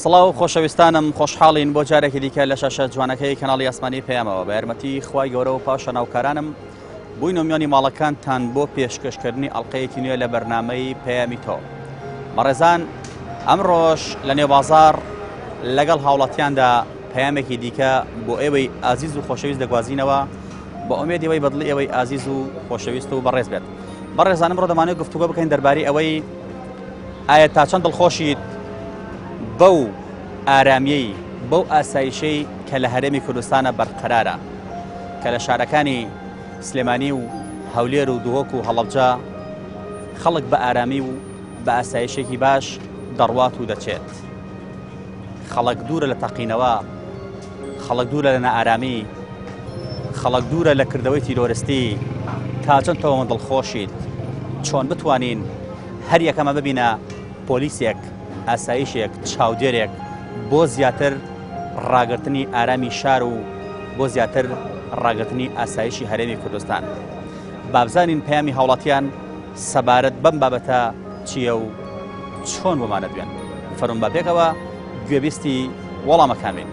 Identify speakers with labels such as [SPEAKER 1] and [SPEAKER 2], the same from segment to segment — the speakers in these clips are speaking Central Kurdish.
[SPEAKER 1] سڵاو خۆشەویستانم خۆشحاڵین بۆ جارێکی دیکە لە شاشە جوانەکەی کەناڵی ئاسمانی پەیامەوە بە یارمەتی خوای گەورە و پاشە ناوکارانم بووینە میوانی ماڵەکانتان بۆ پێشکەشکردنی ئەڵلقەیەکی نوێ لە بەرنامەی پەیامی تۆ بەڕێزان ئەمڕۆش لە نێو بازار لەگەڵ هاوڵاتیاندا پەیامێکی دیکە بۆ ئێوەی ئازیز و خۆشەویست دەگوازینەوە بە ئومێدی ئەوەی بەدڵی ئێوەی ئازیز و خۆشەویست و بەڕێز بێت بەڕێزانم ڕۆ دەمانەوێت گفتوگۆ بکەین دەربارەی ئەوەی ئایا تا چەند دڵخۆشیت بەو ئارامیەی بەو ئاسایشەی کە لە هەرێمی کوردستانە بەرقەرارە کە لە شارەکانی سلێمانی و هەولێر و دهۆک و هەڵەبجە خەڵک بە ئارامی و بە ئاسایشێکی باش دەڕوات و دەچێت خەڵک دوورە لە تەقینەوە خەڵک دوورە لە نائارامی خەڵک دوورە لە کردەوەی تیرۆرستی تا چەند تەوەمە دڵخۆشیت چۆن بتوانین هەر یەکەمە ببینە پۆلیسێک ئاسایشێک چاودێرێک بۆ زیاتر ڕاگرتنی ئارامی شار و بۆ زیاتر ڕاگرتنی ئاسایشی هەرێمی کوردستان بابزانین پەیامی هاوڵاتیان سەبارەت بەم بابەتە چییە و چۆن بۆمانە دوێن فەرم با پێکەوە گوێبیستی وەڵامەکان بین.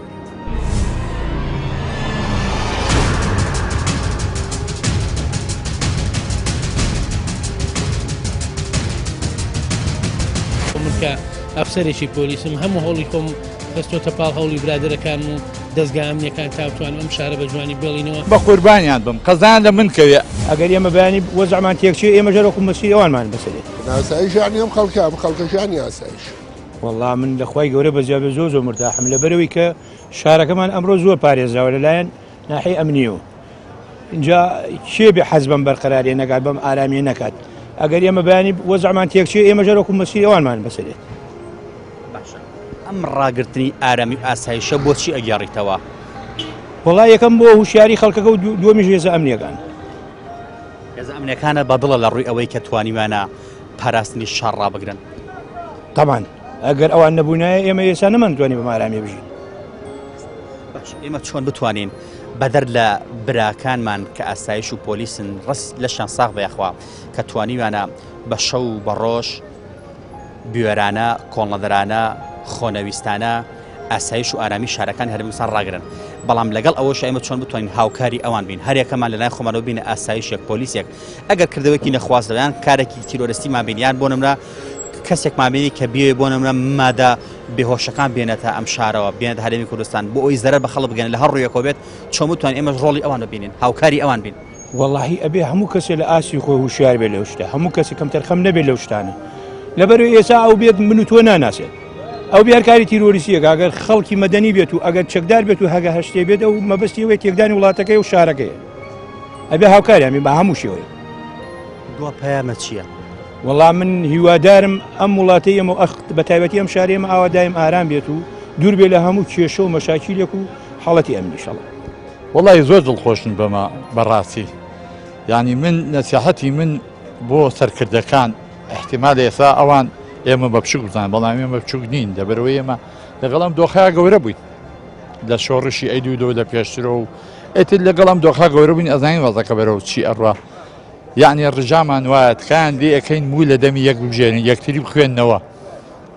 [SPEAKER 2] من کە ئەفسەرێکی پۆلیسم هەموو هەوڵی خۆم خستۆتە پاڵ هەوڵی برادەرەکانم و دەزگا ئەمنیەکان تا بتوانم ئەم شارە بە جوانی بێڵینەوە.
[SPEAKER 3] بە قوربانیان بم قەزایان لە من کەوێ.
[SPEAKER 4] ئەگەر ئێمە بەیانی وەزعمان تێکچێ ئێمەش هەر وەکو مەسیری ئەوانمان بەسەرێت.
[SPEAKER 5] ئاسایش یانی ئەم خەڵکە ئەم خەڵکەش یانی ئاسایش.
[SPEAKER 4] وەڵا من لە خوای گەورە بە زیاد زۆر زۆر مرتاحم لەبەرەوەی کە شارەکەمان ئەمڕۆ زۆر پارێزراوە لەلایەن ناحیەی ئەمنیەوە اینجا کێ بێ حەز بەم بەرقەراریە نەکات بەم ئارامیە نەکات ئەگەر ئێمە بەیانی وەزعمان تێکچێ ئێمە ژەرۆک و مەسیری ئەوانمان بەسەرێت.
[SPEAKER 1] باشە ئەم ڕاگرتنی ئارامی و ئاسایشە بۆچی ئەگێڕیتەوە؟
[SPEAKER 4] وەڵا یەکەم بۆ هوشیاری خەڵکەکە و دووەمیش هێزە ئەمنیەکان.
[SPEAKER 1] هێزە ئەمنیەکانە بەدڵە لە ڕووی ئەوەی کە توانیویانە پاراستنی شار ڕابگرن؟
[SPEAKER 4] تەبان ئەگەر ئەوان نەبوونایە ئێمە ئێستا نەمانتوانی بەم ئارامیە بژین.
[SPEAKER 1] باش ئێمە چۆن بتوانین بەدەر لە براکانمان کە ئاسایش و پۆلیسن ڕست لەشیان ساغ بە یاخوا کە توانیویانە بە شەو و بە ڕۆژ بوێرانە کۆڵنەدەرانە خۆنەویستانە ئاسایش و ئارامی شارەکانی هەرێمی کوردستان ڕاگرن بەڵام لەگەڵ ئەوەش ئێمە چۆن بتوانین هاوکاری ئەوان بین هەریەکەمان لەلای خۆمانەوە بینە ئاسایشێک پۆلیسێک ئەگەر کردەوەکی نەخوازرا یان کارێکی تیرۆرستیمان بین یان بۆ نمرە کەسێکمان بینی کە بێ بۆ نمرە مادە بێهۆشەکان بێنێتە ئەم شارەوە بێنێتە هەرێمی کوردستان بۆ ئەوی زەرەر بە خەڵک بگەن لە هەر ڕوویەکەوە بێت چۆن بتوانین ئێمەش ڕۆڵی ئەوان ببینین هاوکاری ئەوان بین.
[SPEAKER 4] وەڵاهی ئەبێ هەموو کەسێ لە ئاستی خۆی هوشیار بێ لەو شتە هەموو کەسێ کەمتەرخەم نەبێت لەو شتانە لەبەرەوەی ئێستا ئەو بێت من و تۆ ناناسێت ئەو بێ هەر کاری تیرۆریستیەکە ئەگەر خەڵکی مەدەنی بێت و ئەگەر چەکدار بێت و هەگە هەشتێ بێت ئەو مەبەستی ئەوەی تێکدانی وڵاتەکەی و شارەکەیە ئەبێ هاوکاریان بین بە هەموو شێوەیەک.
[SPEAKER 1] دوا پەیامت چییە؟
[SPEAKER 4] وەڵا من هیوادارم ئەم وڵاتەی ئێمە و ئەخ بە تایبەتی ئەم شارەی ئێمە ئاوا دایم ئارام بێت و دوور بێ لە هەموو کێشە و مەشاکیلێک و حاڵەتی ئەمنی ئیشەڵا.
[SPEAKER 3] وەڵی زۆر دڵخۆشم بەمە بەڕاستی یعنی من نەسیحەتی من بۆ سەرکردەکان احتیمال ئێستا ئەوان ئێمە بە بچوک بزان بەڵام ئێمە بچوک نین دەبەرەوە ئێمە لەگەڵ ئەم دۆخەیە گەورە بووین لە شۆڕشی ئەیلوولەوە لە پێشترەوە و ئیتر لەگەڵ ئەم دۆخە گەورە بووین ئەزانین وەزەکە بەرەو چی ئەڕوا یعنی ڕژامان وایە تکایان لێ ئەەکەین موو لە دەمی یەک بژێنن یەکتری بخوێندنەوە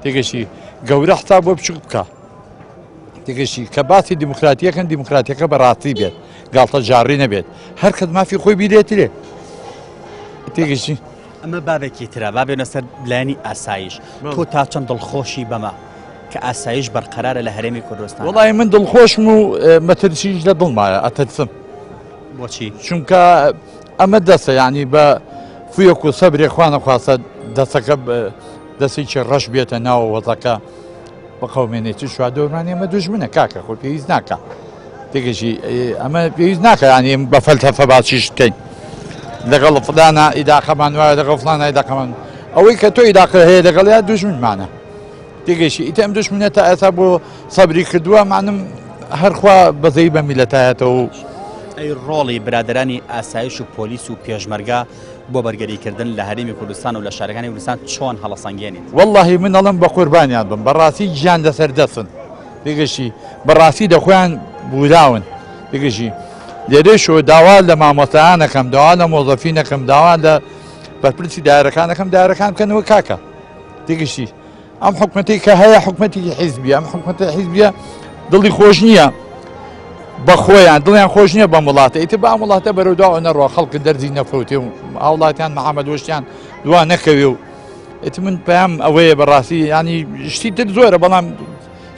[SPEAKER 3] تێگەشی گەورە حساب بۆ بچوک بکە تێگەشی کە باسی دیموکراتیەکەن دیموکراتیەکە بەڕاستی بێت گاڵتە جاڕی نەبێت هەر کەس مافی خۆی بیرێترێ تێگەشی
[SPEAKER 1] ئەمە بابێکی ترە با بێنە سەر لایەنی ئاسایش تۆ تا چەند دڵخۆشی بەمە کە ئاسایش بەرقەرارە لە هەرێمی کوردستان؟
[SPEAKER 3] وەڵی من دڵخۆشم و مەترسیش لە دڵمایە ئەترسم.
[SPEAKER 1] بۆچی؟
[SPEAKER 3] چونکە ئەمە دەسە یعنی بە فویەک و سەبرێ خوانە خواستە دەسەکە دەسێکی ڕەش بێتە ناوە وەزەکە بقەومێنێت چ چواردەورمان ئێمە دوژمنە کاکە خۆ پێویست ناکە تێگەشی ئەمە پێویست ناکە یانی بە فەلسەفە باسیش بکەین لەگەڵ فلانە ئیداقەمان وایە لەگەڵ فلانە ئیداقەمان ئەوەی کە تۆ ئیداقە هەیە لەگەڵ یا دوژمنمانە تێگەشی ئیتە ئەم دوژمنە تا ئێستا بۆ سەبری کردووە مانم هەرخوا بەزەی بە میلەتایەتەوە و
[SPEAKER 1] ئەی ڕۆڵی برادرانی ئاسایش و پۆلیس و پێشمەرگە بۆ بەرگریکردن لە هەرێمی کوردستان و لە شارەکانی کوردستان چۆن هەڵەسەنگێنیت؟
[SPEAKER 3] وەڵاهی من ئەڵێم بە قوربانیان بم بەڕاستی گیان لەسەر دەستن تێگەشتی بەڕاستی دەخۆیان بوراون تێگەشتی لێرەشەوە داوا لە مامۆستایانەکەم داوا لە مۆزەفینەکەم داوا لە بەرپرسی دایرەکانەکەم دایرەکان بکەنەوە کاکە تێگەشتی. ئەم حکومەتی کە هەیە حکومەتێکی حیزبیە، ئەم حکومەتە حیزبیە دڵی خۆش نییە بە خۆیان، دڵیان خۆش نییە بەم وڵاتە، ئیتر بە ئەم وڵاتە بەرەو داوە نەڕوا، خەڵک دەرزی نەفەوتێ و هاوڵاتیان محەممەد وەشتیان دوا نەکەوێ و ئیتر من پەیام ئەوەیە بەڕاستی، ینی شتی تر زۆرە بەڵام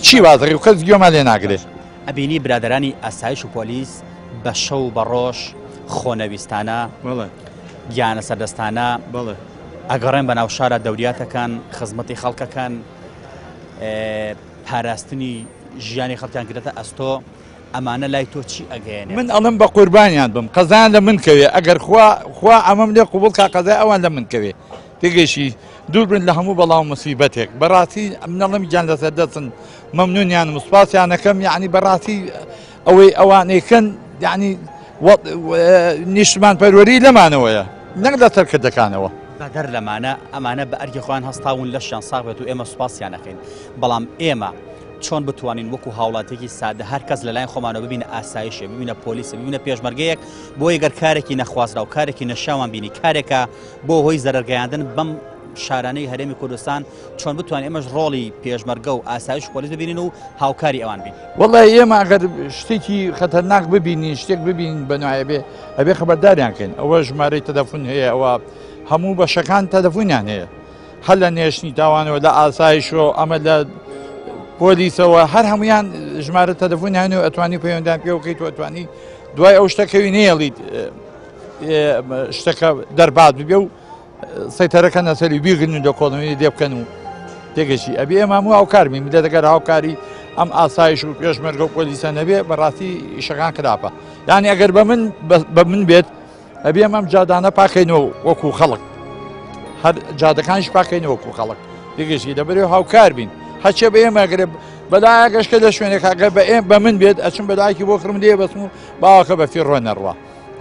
[SPEAKER 3] چی وازەکەی و کەس گوێمان لێ ناگرێت.
[SPEAKER 1] ئەبینی برادرانی ئاسایش و پۆلیس بە شەو و بە ڕۆژ خۆنەویستانە گیانە سەردەستانە ئەگەڕێن بە ناو شارە دەوریاتەکان، خزمەتی خەڵکەکان، پاراستنی ژیانی خەڵکیان گرێتە ئەستۆ. ئەمانە لای تۆ چی ئەگەیەنێت؟
[SPEAKER 3] من ئەڵم بە قوربانیان بم، قەزایان لە من کەوێ، ئەگەر خوا ئەمەم لێ قوبڵ کا قەزای ئەوان لە من کەوێ. تێگەیشی دوور بن لە هەموو بەڵا و مصیبەتێک. بەڕاستی من ئەڵم گیان لەسەر دەستن، مەمنونیانم و سوپاسیانەکەم. یعنی بەڕاستی ئەوەی ئەوانەیکەن یعنی نیشتمان پەروەری لەمانەوەیە نەک لە سەرکردەکانەوە.
[SPEAKER 1] بەدەر لەمانە ئەمانە بە ئەرکی خۆیان هەستاون، لەشیان ساغ بێت و ئێمە سوپاسیانەکەین. بەڵام ئێمە چۆن بتوانین وەکو هاوڵاتیەکی سادە هەر کەس لەلایەن خۆمانەوە ببینە ئاسایشێ، ببینە پۆلیسێ، ببینە پێشمەرگەیەک، بۆ ئەگەر کارێکی نەخوازراو، کارێکی نەشیاوان بینی، کارێکە بۆ هۆی زەرەرگەیاندن بەم شارانەی هەرێمی کوردستان، چۆن بتوانین ئێمەش ڕۆڵی پێشمەرگە و ئاسایش و پۆلیس ببینین و هاوکاری ئەوان بین؟
[SPEAKER 3] وەڵی ئێمە ئەگەر شتێکی خەتەرناک ببینین، شتێک ببینین بەنایە بێ، ئەبێ خەبەرداریان کەین. ئەوە ژمارەی تەلەفۆن هەیە، ئەوە هەموو بەشەکان تەلەفۆنیان هەیە، هەر لە نێشتنی تاوانەوە، لە ئاسایشەوە، ئەمە لە پۆلیسەوە، هەر هەمویان ژمارە تەلەفۆنیان و ئەتوانی پەیوەندیان پێوە بکەیت و ئەتوانی دوای ئەو شتەکەوی نەیەڵیت شتەکە دەرباز ببێ و سەیتەرەکە نەسەری بیگرن و لێکۆڵینەوەی لێ بکەن و تێگەشی. ئەبێ ئێمە هەموو هاوکار بین. میللەت ئەگەر هاوکاری ئەم ئاسایش و پێشمەرگە و پۆلیسە نەبێ بەڕاستی ئیشەکان خراپە. یعنی ئەگەر بە من بێت ئەبێ ئەم جادانە پاکەینەوە وەکو خەڵک، هەر جادەکانیش پاکەینەوە وەکو خەڵک تێگەشی. لەبەرەوە هاوکار بین. هەرچێ بە ئێمە ئەگەر بەلایە گەشتە لە شوێنێک، ئەگەر بە من بێت ئەچم بەلایەکی بۆ کڕم لێ بەسم و باوەکە بە فیڕۆ نەڕوا.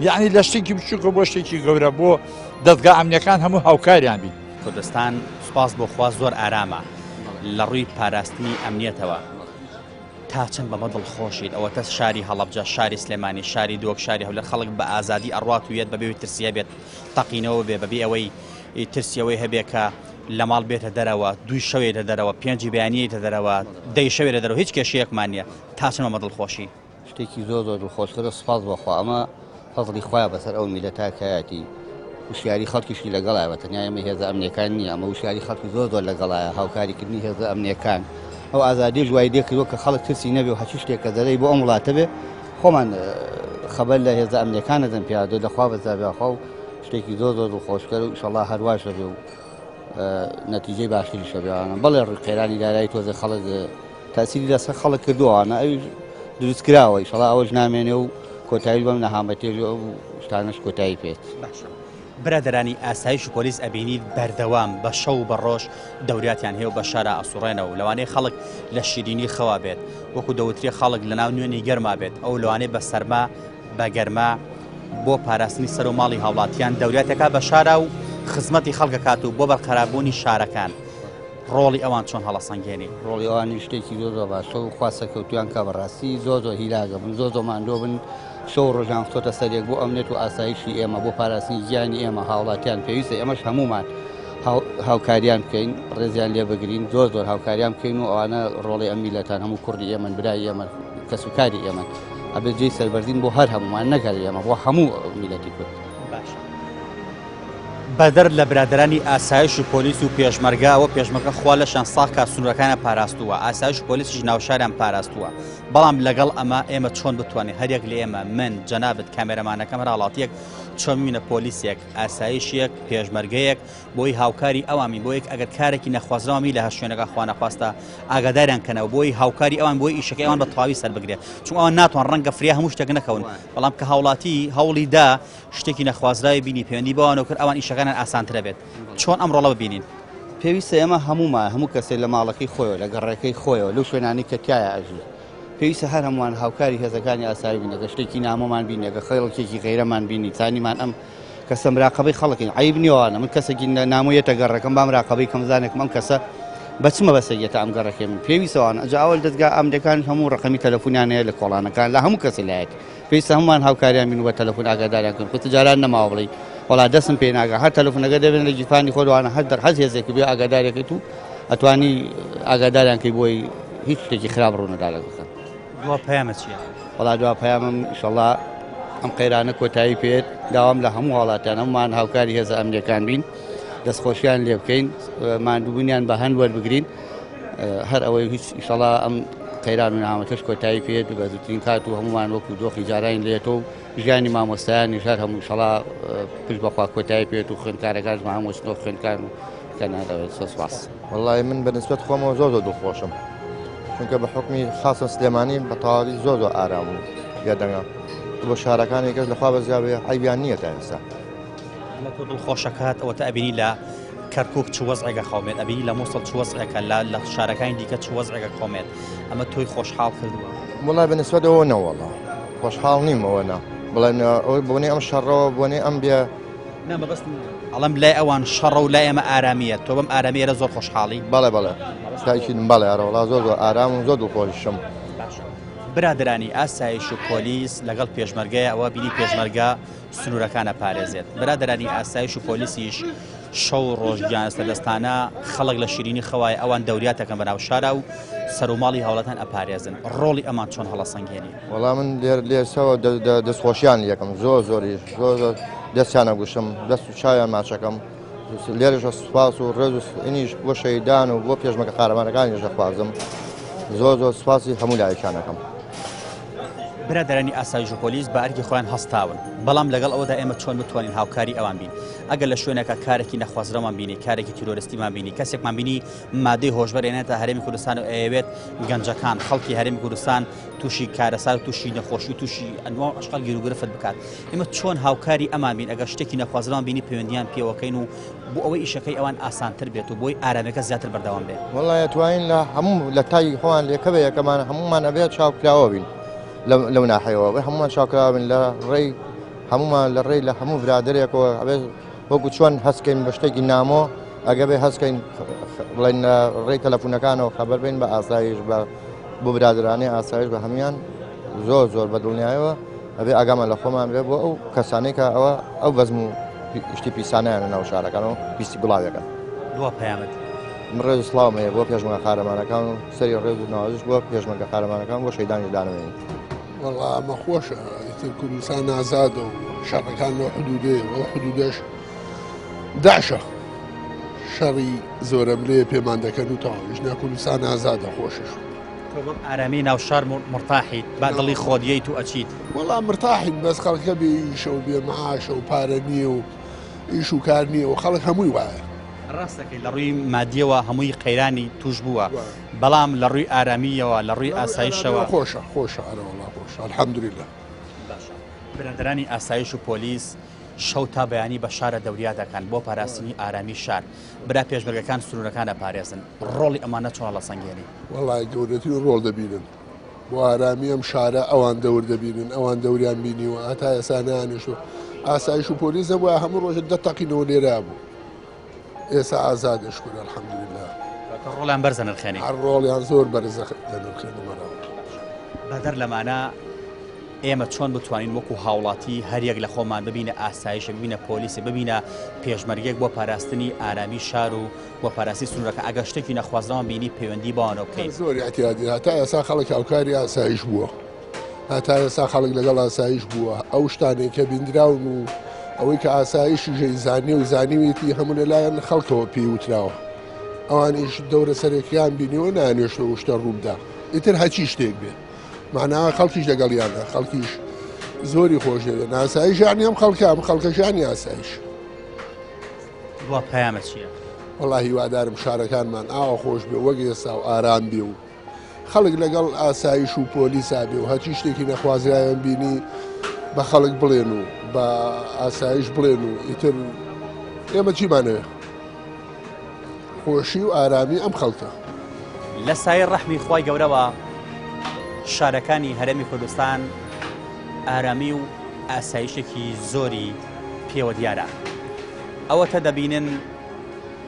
[SPEAKER 3] یعنی لە شتێکی بچووکە بۆ شتێکی گەورە بۆ دەستگا ئەمنیەکان هەموو هاوکاریان بین.
[SPEAKER 1] کوردستان سوپاس بۆ خوا زۆر ئارامە لە ڕووی پاراستنی ئەمنیەتەوە. تا چەند بەمە دڵخۆشیت؟ ئەوەتە شاری هەڵەبجە، شاری سلێمانی، شاری دۆک، شاری هەولێر خەڵک بە ئازادی ئەڕوات و یەت بەبێ ترسیە بێت تەقینەوە بێ، بەبێ ئەوەی ترسیەوەی هەبێ کە لە ماڵ بێتە دەرەوە، دووی شەوێتە دەرەوە، پێنجی بەیانیەتە دەرەوە، دەی شەوێتە دەرەوە، هیچ کێشەیەکمان نییە. تا چەند بەمە دڵخۆشی؟
[SPEAKER 6] شتێکی زۆر زۆر دڵخۆشکەرە، سوپاس بۆ خوا. ئەمە فەزڵی خوایە بەسەر ئەو میلەتە کایەتی وشیاری خەڵکیشی لەگەڵایە، بە تەنیا ئێمە هێزە ئەمنیەکان نییە، ئەمە وشیاری خەڵکی زۆر زۆر لەگەڵایە، هاوکاریکردنی هێزە ئەمنیەکان ئەو ئازادیش وای لێ کردووە کە خەڵک ترسی نەبێ و هەرچی شتێک کە زەرەی بۆ ئەم وڵاتە بێ خۆمان خەبەر لە هێزە ئەمنیەکان نەدەن پیادە لەخوا بەزابێ خوا و شتێکی زۆر زۆر دڵخۆشکەر و ئیشەڵا هەرواش دەبێ و نەتیجەی باشتریش هەبێ. بەڵێ ڕووی قەیرانی دارایی تۆزێ خەڵک تاسیری لەسەر خەڵک کردووانە، ئەویش دروست کراوە، ئیشەڵا ئەوەش نامێنێ و کۆتایی بەم نەهامەتێژ و ئەو شتانەش کۆتایی پێت.
[SPEAKER 1] باشە برادەرانی ئاسایش و پۆلیس ئەبینیت بەردەوام بە شەو و بە ڕۆژ دەوریاتیان هەیە و بە شارا ئەسوڕێنەوە، لەوانەیە خەڵک لە شیرینی خەوا بێت، وەکو دەوترێ خەڵک لەناو نوێنی گەرما بێت، ئەو لەوانەیە بە سەرما بە گەرما بۆ پاراستنی سەر و ماڵی هاوڵاتیان دەوریاتەکە بە شارا و خزمەتی خەڵکەکات و بۆ بەرقەراربوونی شارەکان. ڕۆڵی ئەوان چۆن هەڵەسەنگێنی؟
[SPEAKER 6] ڕۆڵی ئەوانی شتێکی زۆر زۆر باشە و خوا سەرکەوتویان کا. بەڕاستی زۆر زۆر هیلاگە بن، زۆر زۆر ماندوو بن، شەو ڕۆژان خستۆتە سەرێک بۆ ئەمنیەت و ئاسایشی ئێمە، بۆ پاراستنی گیانی ئێمە هاوڵاتیان. پێویستە ئێمەش هەمومان هاوکاریان بکەین، ڕێزیان لێ بگرین، زۆر زۆر هاوکاریان بکەین و ئەوانە ڕۆڵی ئەم میلەتان، هەموو کوڕی ئێمەن، برای ئێمە، کەسوکاری ئێمەن، ئەبێت جێی سەربەرزین بۆ هەر هەمومان، نەک هەر ئێمە، بۆ هەموو میلەتی کورد.
[SPEAKER 1] باشە بەدەر لە برادەرانی ئاسایش و پۆلیس و پێشمەرگە، ئەوە پێشمەرگە خوا لەشیان ساغ کا سنوورەکانیان پاراستووە، ئاسایش و پۆلیسیش ناوشاریان پاراستووە، بەڵام لەگەڵ ئەمە ئێمە چۆن بتوانین هەریەک لە ئێمە، من، جەنابت، کامێرەمانەکەم، هەر هاوڵاتیەک چۆن ببینە پۆلیسێک، ئاسایشێک، پێشمەرگەیەک بۆی هاوکاری ئەوان بین، بۆی ئەگەر کارێکی نەخوازراوە لە هەر شوێنەکە خوا نەخواستە ئاگاداریان کەنەوە، بۆی هاوکاری ئەوان، بۆی ئیشەکەی ئەوان بە تەواوی سەر بگرێت، چون ئەوان ناتوان ڕەنگە فریا هەموو شتێک نەکەون، بەڵام کە هاوڵاتی هەوڵی دا شتێکی نەخوازراوی بینی پەیوەندی بەوانەوە کرد، ئەوان ئیشەکانیان ئاسانترە بێت. چۆن ئەم ڕۆڵە ببینین؟
[SPEAKER 6] پێویستە ئێمە هەموومان، هەموو کەسێک لە ماڵەکەی خۆیەوە، لە گەڕەکەی خۆیەوە، لەو شوێنانەی کە تیایا ئەژی، پێویستە هەر هەمووان هاوکاری هێزەکانی ئاسایش بین. ئەگەر شتێکی نامۆمان بینی، ئەگەر خەڵکێکی غەیرەمان بینی، زانیمان ئەم کەسە مراقەبەی خەڵکین، عەیب نییە وانە من کەسێکی نامۆ یەتە گەڕەکەم، با مراقەبەی کەم، زانێکم ئەم کەسە بە چ مەبەستێک یەتە ئەم گەڕەکەی من. پێویستە وانە ئەجا ئەوە دەزگا ئەمنیەکان هەموو ڕەقەمی تەلەفۆنیان هەیە لە کۆڵانەکان، لە هەموو کەسێ لایەتی. پێویستە هەموومان هاوکاریان بین و بە تەلەفۆن ئاگاداریان کەین. خۆ جاران نەماوە بڵێی وەڵا دەستم پێ ناگا، هەر تەلەفۆنەکە دەبێن لە گیرفانی خۆت، وانە هەر دەر هەز هێزێک بێ ئاگادارێکیت و ئەتوانی ئاگاداریان کەی بۆی هیچ شتێکی خراپ ڕوونەدا لەگەڵ.
[SPEAKER 1] دوا پەیامت چییە؟
[SPEAKER 6] وەڵا دوا پەیامم ئیشەڵا ئەم قەیرانە کۆتایی پێت، داوام لە هەموو هاوڵاتیان هەمومان هاوکاری هێزە ئەمنیەکان بین، دەستخۆشیان لێ بکەین، ماندووبوونیان بە هەند وەربگرین، هەر ئەوەی هیچ ئیشەڵا ئەم قەیران و نەهامەتەش کۆتایی پێت بە زووترین کات و هەمومان وەکو دۆخی جارانی لێتەوە و ژیانی مامۆستایانیش هەر هەموو ئیشەڵا پشت بەخوا کۆتایی پێت و خوێندکارەکانشمان هەموو چنەوە خوێندکار و سپاس.
[SPEAKER 7] وەڵای من بە نسبەت خۆمەوە زۆر زۆر دڵخۆشم چونکە بە حکمی خاصە سلێمانی بە تەواوی زۆر زۆر ئارام و بێدەنگە بۆ شارەکانی کەس لەخوا بەزیاوێ عیبیان نییە تا ئێستا.
[SPEAKER 1] ئەمە تۆ دڵخۆشەکات ئەوەتە ئەبینی لە کەرکک چ وەزعێکە خەومێت ئەبینی لە مووسڵ چ وەزعێکە لە شارەکانی دیکە چ وەزعێکە خۆمێت ئەمە تۆی خۆشحاڵ کردووە؟
[SPEAKER 7] وڵای بە نسبەتەوە نەوەڵا خۆشحاڵ نیم ئەوە نا بڵێن ئەوەی بۆنەی ئەم شەڕەوە بۆنەی ئەم بێ
[SPEAKER 1] نا مەبەستم ئەڵێم لای ئەوان شەڕە و لای ئێمە ئارامییە تۆ بەم ئارامییە زۆر خۆشحاڵی؟
[SPEAKER 7] بەڵێ بەڵێ تاکیدم بەڵێ ئەرەوەڵا زۆر زۆر ئارام و زۆر دڵخۆشم.
[SPEAKER 1] باشە برادەرانی ئاسایش و پۆلیس لەگەڵ پێشمەرگەیە ئەوە بینی پێشمەرگە سنوورەکان ئەپارێزێت برادەرانی ئاسایش و پۆلیسیش شەو و ڕۆژ گیان لەدەستانە خەڵک لە شیرینی خەوای ئەوان دەوریاتەکەن بەناو شارا و سەر و ماڵی هاوڵاتان ئەپارێزن ڕۆڵی ئەمان چۆن هەڵەسەنگێنی؟
[SPEAKER 7] وەڵا من لێر لێسەوە دەستخۆشیان لەکەم زۆر زۆریش زۆر زۆر دەستیان ئەگوشم دەست و چاویان ماچەکەم لێرەش سوپاس و ڕێز و ئینیش بۆ شەیدان و بۆ پێشمەگە قارەمانەکانیش دەخوازم زۆر زۆر سوپاسی هەموو لایەکیان ئەکەم.
[SPEAKER 1] برادەرانی ئاسایش و پۆلیس بە ئەرکی خۆیان هەستاون، بەڵام لەگەڵ ئەوەدا ئێمە چۆن بتوانین هاوکاری ئەوان بین؟ ئەگەر لە شوێنێکا کارێکی نەخوازراومان بینی، کارێکی تیرۆرستیمان بینی، کەسێکمان بینی مادەی هۆشبەر ئێنێتە هەرێمی کوردستان و ئەیەوێت گەنجەکان، خەڵکی هەرێمی کوردستان تووشی کارەسات و تووشی نەخۆشی و تووشی ئەنوا و ئەشقال گیروگرفت بکات، ئێمە چۆن هاوکاری ئەمان بین؟ ئەگەر شتێکی نەخوازراومان بینی پەیوەندیان پێوەکەین و بۆ ئەوەی ئیشەکەی ئەوان ئاسانتر بێت و بۆی ئارامیەکە زیاتر بەردەوام بێت.
[SPEAKER 7] وەڵا ئەتوانین لە هەموو لە تای خۆمان لێکە بە یەکەمان هەموومان ئەبێت چاوکراوە بین لەو ناحەیەوە بێ هەموومان چاوکراوە بین لە ڕێی هەموومان لە ڕێی لە هەموو برادێکەوە ئەبێت وەکو چۆن هەستکەین بە شتێکی نامۆ ئەگە بێ هەستکەین بڵێن لە ڕێی تەلەفونەکانەوە خەبەر بین بە ئاسایش بە بۆ برادرانی ئاسایش بە هەمویان زۆر زۆر بە دڵنیایەوە ئەبێ ئاگامان لە خۆمان بێ بۆ ئەو کەسانەی کە ئەوە ئەو بەزم و شتی پیسانیان ناو شارەکان و پیسی گوڵاوێکە.
[SPEAKER 1] دوا پەیامت؟
[SPEAKER 7] من ڕێز و سڵاوم هەیە بۆ پێشمەگە قارەمانەکان و سەری ڕێز و نەوازش بۆ پێشمەگە قارەمانەکان بۆ شەیدانیش دانەمێنین.
[SPEAKER 5] وەڵا ئەمە خۆشە ئیتر کوردستان ئازادە و شەڕەکان لەو حدودەیە و ئەو حدودەش داعشە شەڕی زۆرەملێ پێمان دەکەن و تەواویش نا کوردستان ئازادە خۆشش.
[SPEAKER 1] تۆ بەم ئارامی ناو شار مرتاحیت با دڵی خۆت یەیت و ئەچیت.
[SPEAKER 5] وەڵا مرتاحین بەس خەڵکە بێ ئیشە و بێ معاشە و پارە نییە و ئیش و کار نییە و خەڵک هەمووی وایە.
[SPEAKER 1] ڕاست دەکەی لە ڕووی مادیەوە هەمووی قەیرانی توش بووە بەڵام لە ڕووی ئارامییەوە لە ڕووی ئاسایشەوە
[SPEAKER 5] خۆشە خۆشە ئەرەوەڵا خۆشە الحمدللە.
[SPEAKER 1] باشە برادەرانی ئاسایش و پۆلیس شەو تا بەیانی بە شارە دەوریا دەکەن بۆ پاراستنی ئارامی شار برا پێشمەرگەکان سنوورەکان ئەپارێزن ڕۆڵی ئەمانە چۆن هەڵەسەنگێنی؟
[SPEAKER 5] وەڵای گەورەترین ڕۆڵ دەبینن بۆ ئارامی ئەم شارە ئەوان دەور دەبینن ئەوان دەوریان بینیوە هەتا ئێستا نانیشتوە ئاسایش و پۆلیس نەبووە هەموو ڕۆژە دە تەقینەوە لێرا بوو ئێستا ئازادە شکر الحمدلله
[SPEAKER 1] ڕۆڵیان بەرزە نرخێنی
[SPEAKER 5] هەر ڕۆڵیان زۆر بەرزە دەنرخێنم
[SPEAKER 1] بەدەر لەمانە ئێمە چۆن بتوانین وەکو هاوڵاتی هەریەک لە خۆمان ببینە ئاسایشێک ببینە پۆلیسێک ببینە پێشمەرگێک بۆ پاراستنی ئارامی شار و بۆ پاراستنی سنوورەکە ئەگەر شتێکی نەخوازراومان بینی پەیوەندی بەوانەوە بکەین.
[SPEAKER 5] زۆر ئیعتیادی هەتا ئێستا خەڵک هاوکاری ئاسایش بووە هەتا ئێستا خەڵک لەگەڵ ئاسایش بووە ئەو شتانەی کە بیندراون و ئەوەی کە ئاسایشی ژەی زانیە و زانیوێتی هەموو لەلایەن خەڵکەوە پێی وتراوە ئەوانیش دەورە سەرەکیان بینیوە نانێشتەوە شتە ڕووبدا ئیتر هەچی شتێک بێ مانا خەڵکیش لەگەڵیانە خەڵکیش زۆری خۆش دەوێت ئاسایش یانی ئەم خەڵکە ئەم خەڵکەشانی ئاسایش.
[SPEAKER 1] دوا پەیامە چییە؟
[SPEAKER 5] وەڵا هیوادارم شارەکانمان ئاوا خۆش بێ وەک ئێستا و ئارام بێ و خەڵک لەگەڵ ئاسایش و پۆلیسا بێ و هەرچی شتێکی نەخوازراویان بینی بە خەڵک بڵێن و بە ئاسایش بڵێن و ئیتر ئێمە چیمانەوێ خۆشی و ئارامی ئەم خەڵکە.
[SPEAKER 1] لە سایەی ڕەحمی خوای گەورەوە شارەکانی هەرێمی کوردستان ئارامی و ئاسایشێکی زۆری پێوە دیارە. ئەوەتە دەبینن